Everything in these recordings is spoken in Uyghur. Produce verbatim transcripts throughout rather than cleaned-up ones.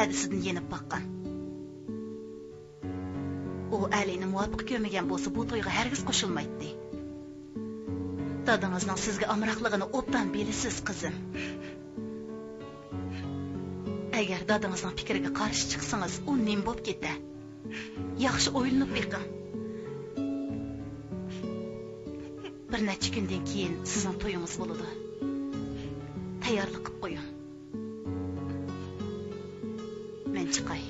دادىسىدىن يېنىپ باققان. ئۇ ئەلىنى مۇۋاپىق كۆرمىگەن بولسا، بۇ تويغا ھەرگىز قوشۇلمايتتى. دادىڭىزنىڭ سىزگە ئامراقلىقىنى ئوبدان بىلىسىز، قىزىم. ئەگەر دادىڭىزنىڭ پىكرىگە قارشى چىقسىڭىز، ئۇ نېمە بولۇپ كېتەر؟ ياخشى ئويلىنىپ بېقىڭ. بىر نەچچە كۈندىن كېيىن سىزنىڭ تويىڭىز بولىدۇ. تەييارلىق قىلىپ قويۇڭ. مەن چىقاي.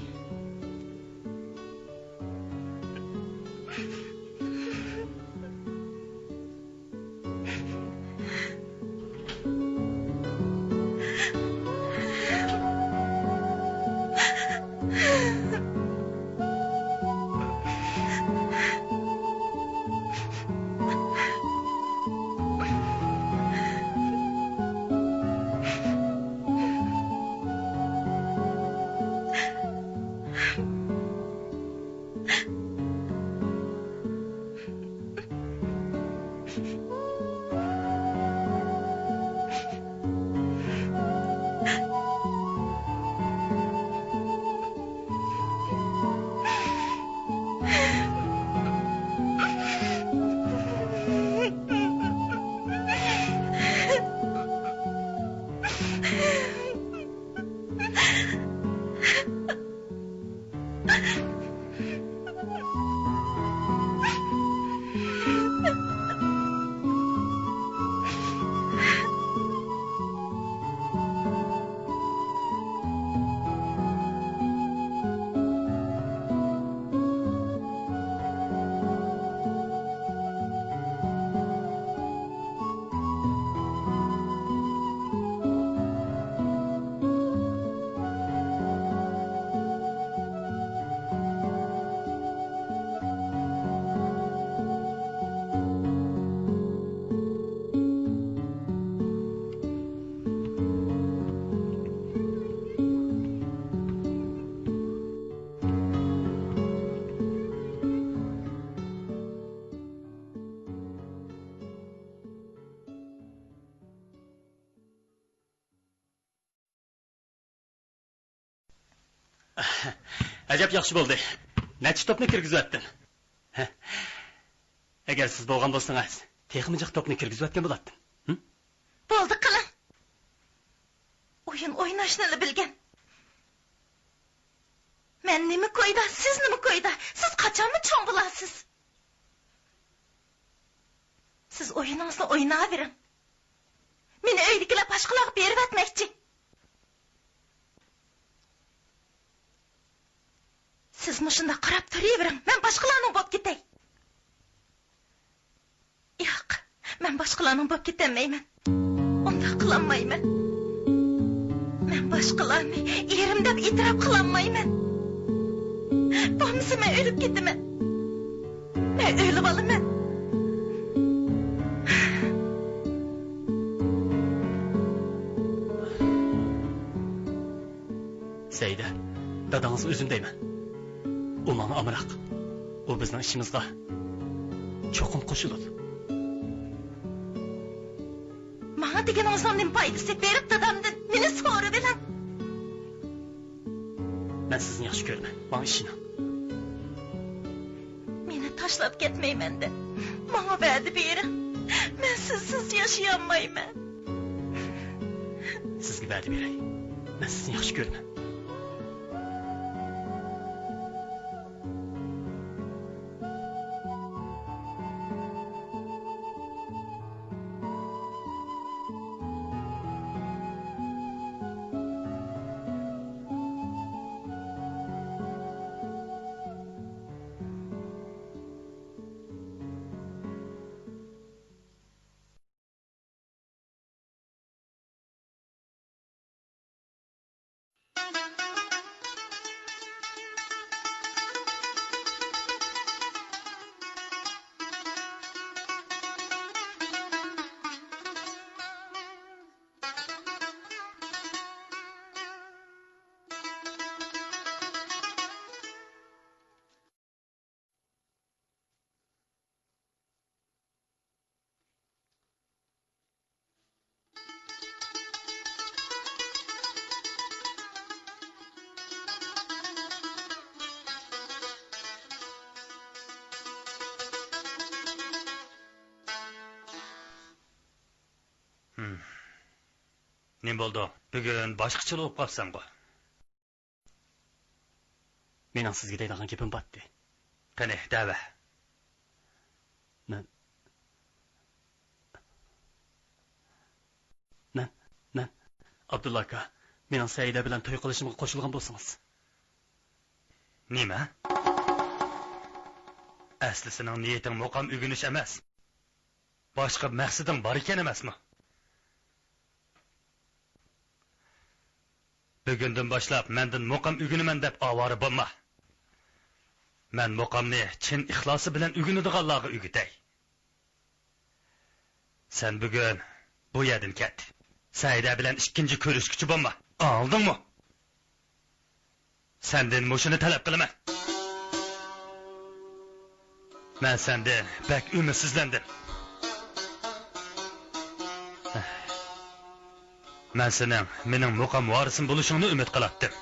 ئەجەب ياخشى بولدى. نەچچە توپنى كىرگۈزۈۋەتتىم. ئەگەر سىز بولغان بولسىڭىز، تېخىمۇ جىق توپنى كىرگۈزۈۋەتكەن بولاتتىم. ھىم؟ بولدى قىلىڭ. ئويۇن ئويناشنىلا بىلگەن. مەن نېمە كويدا، سىز نېمە كويدا؟ سىز قاچانمۇ چوڭ بولارسىز؟ سىز ئويۇنىڭىزنى ئويناۋېرىڭ. مېنى ئۆيدىكىلەر باشقىلارغا بېرىۋەتمەكچى. سىز مۇشۇنداق قاراپ تۇرۇۋېرىڭ، مەن باشقىلارنىڭ بولۇپ كېتەي. ياق، مەن باشقىلارنىڭ بولۇپ كېتەلمەيمەن. ئۇنداق قىلالمايمەن. مەن باشقىلارنى ئېرىم دەپ ئېتىراپ قىلالمايمەن. بولمىسا مەن ئۆلۈپ كېتىمەن. مەن ئۆلۈۋالىمەن. سەئىدە، دادىڭىزغا ئۆزۈم دەيمەن. ئۇ ماڭا ئامراق. ئۇ بىزنىڭ ئىشىمىزغا چوقۇم قوشۇلىدۇ. ماڭا دېگىنىڭىزنىڭ نېمە پايدىسى؟ بېرىپ دادامدىن مېنى سورىۋېلىڭ. مەن سىزنى ياخشى كۆرىمەن. ماڭا ئىشىنىڭ. مېنى تاشلاپ كەتمەيمەن دەپ ماڭا ۋەدە بېرىڭ. مەن سىزسىز ياشىيالمايمەن. سىزگە ۋەدە بېرەي. مەن سىزنى ياخشى كۆرىمەن. نېمە بولدۇ؟ بۈگۈن باشقىچىلا بولۇپ قاپسەنغۇ؟ مېنىڭ سىزگە دەيدىغان گېپىم بارتتى. قېنى، دەۋە. مەن، مەن، مەن، ئابدۇللا ئاكا، مېنىڭ سەئىدە بىلەن توي قىلىشىمغا قوشۇلغان بولسىڭىز. نېمە؟ ئەسلى سېنىڭ نىيىتىڭ مۇقام ئۆگىنىش ئەمەس. باشقا مەقسىتىڭ بار ئىكەن ئەمەسمۇ؟ بۈگۈندىن باشلاپ مەندىن مۇقام ئۆگىنىمەن دەپ ئاۋارە بولما. مەن مۇقامنى چىن ئىخلاسى بىلەن ئۆگىنىدىغانلارغا ئۆگىتەي. سەن بۈگۈن بۇ يەردىن كەت. سەئىدە بىلەن ئىككىنچى كۆرۈشكۈچى بولما. ئاڭلىدىڭمۇ؟ سەندىن مۇشۇنى تەلەپ قىلىمەن. مەن سەندىن بەك ئۈمىدسىزلەندىم. مەن سېنىڭ مېنىڭ مۇقام ۋارىسىم بولۇشۇڭنى ئۈمىد قىلاتتىم.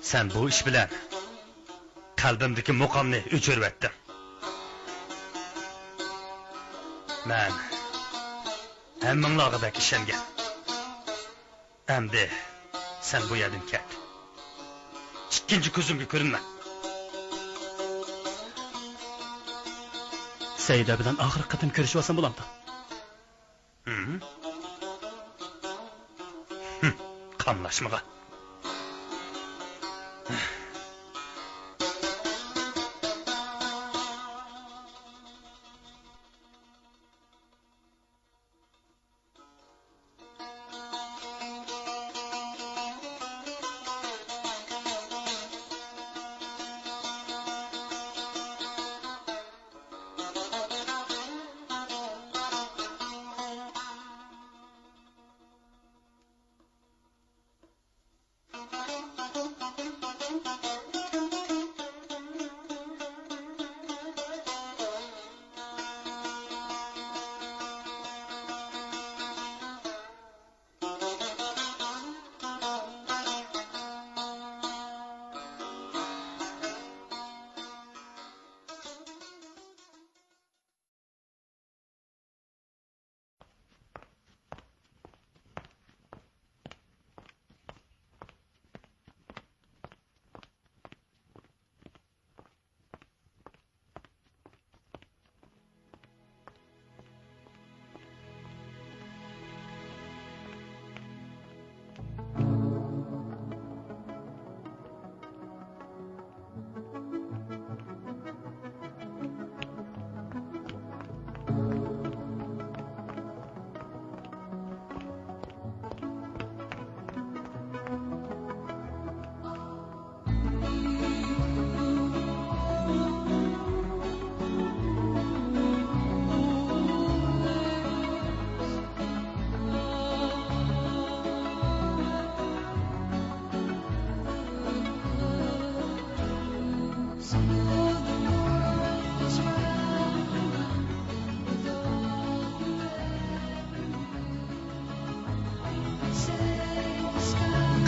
سەن بۇ ئىش بىلەن قەلبىمدىكى مۇقامنى ئۆچۈرۈۋەتتىڭ. مەن ھەممىڭلارغا بەك ئىشەنگەن. ئەمدى سەن بۇ يەردىن كەت. ئىككىنچى كۆزۈمگە كۆرۈنمە. سەئىدە بىلەن ئاخىرقى قېتىم كۆرۈشۈۋالسام بولامدۇ؟ ھىم؟ ھىم، قاملاشمىغان.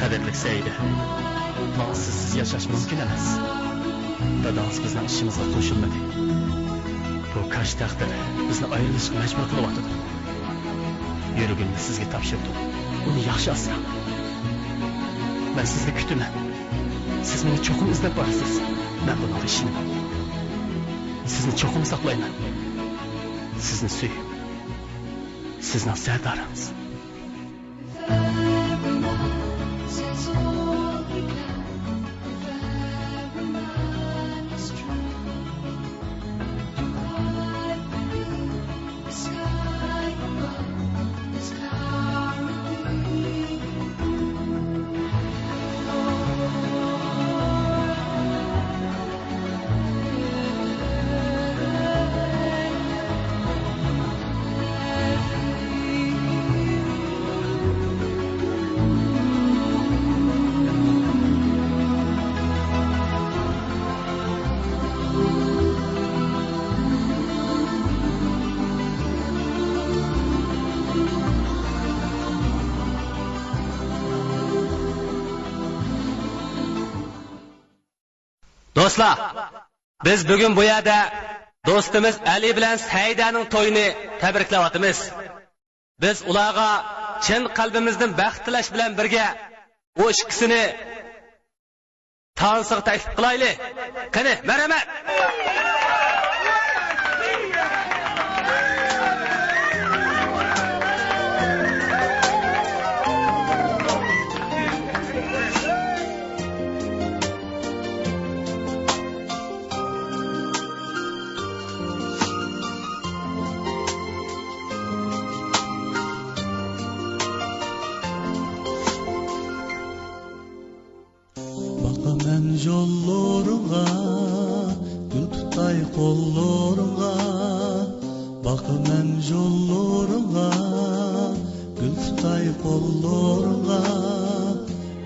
قەدىرلىك سەئىدە، ماڭا سىزسىز ياشاش مۇمكىن ئەمەس. دادىڭىز بىزنىڭ ئىشىمىزغا قوشۇلمىدى. بۇ كاج تەقدىر بىزنى ئايرىلىشقا مەجبۇر قىلىۋاتىدۇ. يۈرىكىمنى سىزگە تاپشۇردۇم. ئۇنى ياخشى ئاسراڭ. مەن سىزنى كۈتىمەن. سىز مېنى چوقۇم ئىزدەپ بارىسىز. مەن بۇنىڭغا ئىشىنىمەن. سىزنى چوقۇم ساقلايمەن. سىزنى سۆيۈپ، سىزنىڭ سەردارىڭىز. دوستلار! بىز بۈگۈن بۇ يەردە دوستىمىز ئەلى بىلەن سەئىدەنىڭ تويىنى تەبرىكلەۋاتىمىز. بىز ئۇلارغا چىن قەلبىمىزدىن بەخت تىلەش بىلەن بىرگە ئۇ ئىككىسىنى تانسىغا تەكلىپ قىلايلى. قېنى، مەرھەمەت! باقىمەن يوللىرىڭغا، گۈل تۇتاي قوللىرىڭغا. باقىمەن يوللىرىڭغا، گۈل تۇتاي قوللىرىڭغا.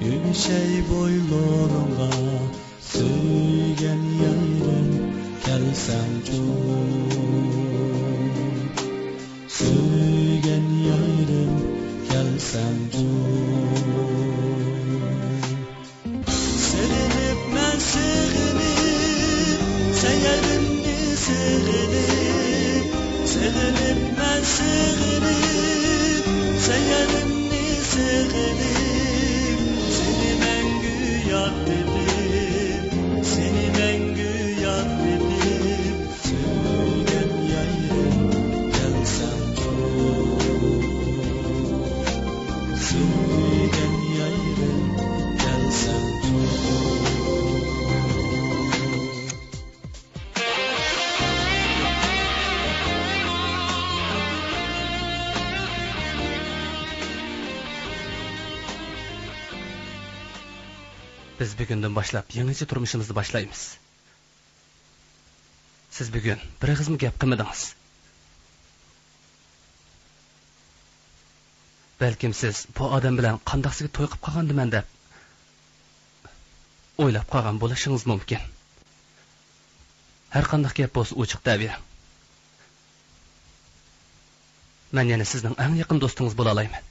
يۆگىشەي بويلىرىڭغا، سۆيگەن يارىم، كەلسەڭچۇ. سۆيگەن يارىم، كەلسەڭچۇ. سېغىنىپ مەن سېغىنىپ، سەن يېرىمنى سېغىنىپ، سېغىنىپ مەن سېغىنىپ، سەن يېرىمنى سېغىنىپ، سېنى مەڭگۈ ياد ئېتىپ، سېنى مەڭگۈ ياد ئېتىپ. سۆيگەن يارىم، كەلسەڭچۇ. سۆيگەن يارىم، كەلسەڭچۇ. بىز بۈگۈندىن باشلاپ يېڭىچە تۇرمۇشىمىزنى باشلايمىز. سىز بۈگۈن بىر ئېغىزمۇ گەپ قىلمىدىڭىز. بەلكىم سىز بۇ ئادەم بىلەن قانداقسىگە توي قىلىپ قالغاندىمەن دەپ ئويلاپ قالغان بولۇشىڭىز مۇمكىن. ھەر قانداق گەپ بولسا ئوچۇق دەۋېرىڭ. مەن يەنە سىزنىڭ ئەڭ يېقىن دوستىڭىز بولالايمەن.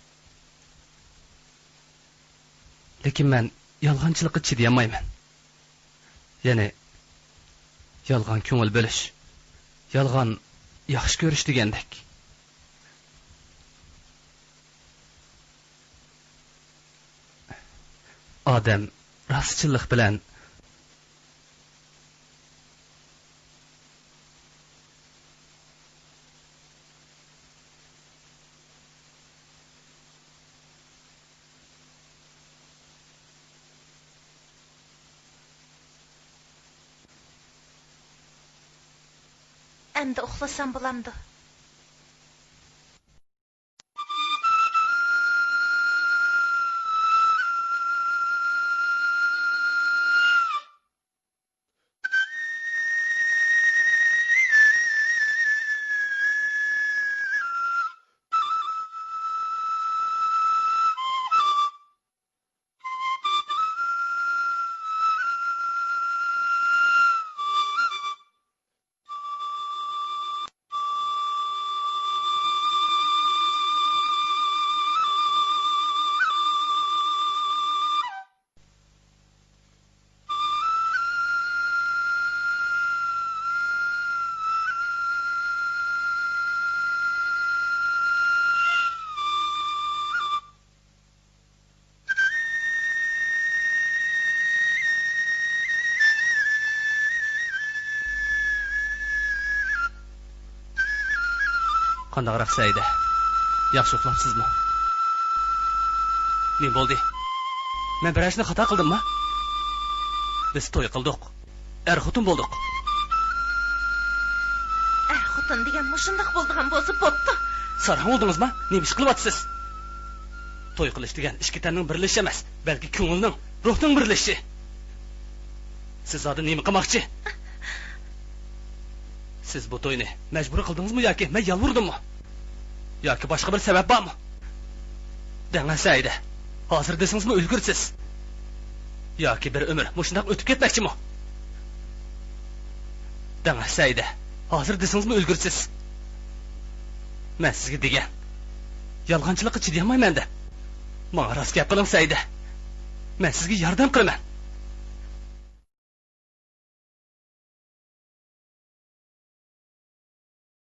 لېكىن مەن يالغانچىلىققا چىدىيالمايمەن. يەنى يالغان كۆڭۈل بۆلۈش، يالغان ياخشى كۆرۈش دېگەندەك. ئادەم راستچىللىق بىلەن ئەمدى ئۇخلىسام بولامدۇ؟ قانداقراق سەئىدە؟ ياخشى ئۇخلاپسىزمۇ؟ نېمە بولدى؟ مەن بىرەر ئىشنى خاتا قىلدىمما؟ بىز توي قىلدۇق. ئەر-خوتۇن بولدۇق. ئەر-خوتۇن دېگەن مۇشۇنداق بولىدىغان بولسا بوپتۇ. ساراڭ بولدىڭىزما؟ نېمە ئىش قىلىۋاتىسىز؟ توي قىلىش دېگەن ئىككى تەننىڭ بىرلىشىشى ئەمەس، بەلكى كۆڭۈلنىڭ، روھنىڭ بىرلىشىشى. سىز زادى نېمە قىلماقچى؟ سىز بۇ توينى مەجبۇرىي قىلدىڭىزمۇ ياكى مەن يالۋۇردۇممۇ؟ ياكى باشقا بىر سەۋەب بارمۇ؟ دەڭە سەئىدە، ھازىر دېسىڭىزمۇ ئۈلگۈرىسىز. ياكى بىر ئۆمۈر مۇشۇنداق ئۆتۈپ كەتمەكچىمۇ؟ دەڭە سەئىدە، ھازىر دېسىڭىزمۇ ئۈلگۈرىسىز. مەن سىزگە دېگەن، يالغانچىلىققا چىدىيالمايمەن دەپ. ماڭا راست گەپ قىلىڭ سەئىدە. مەن سىزگە ياردەم قىلىمەن.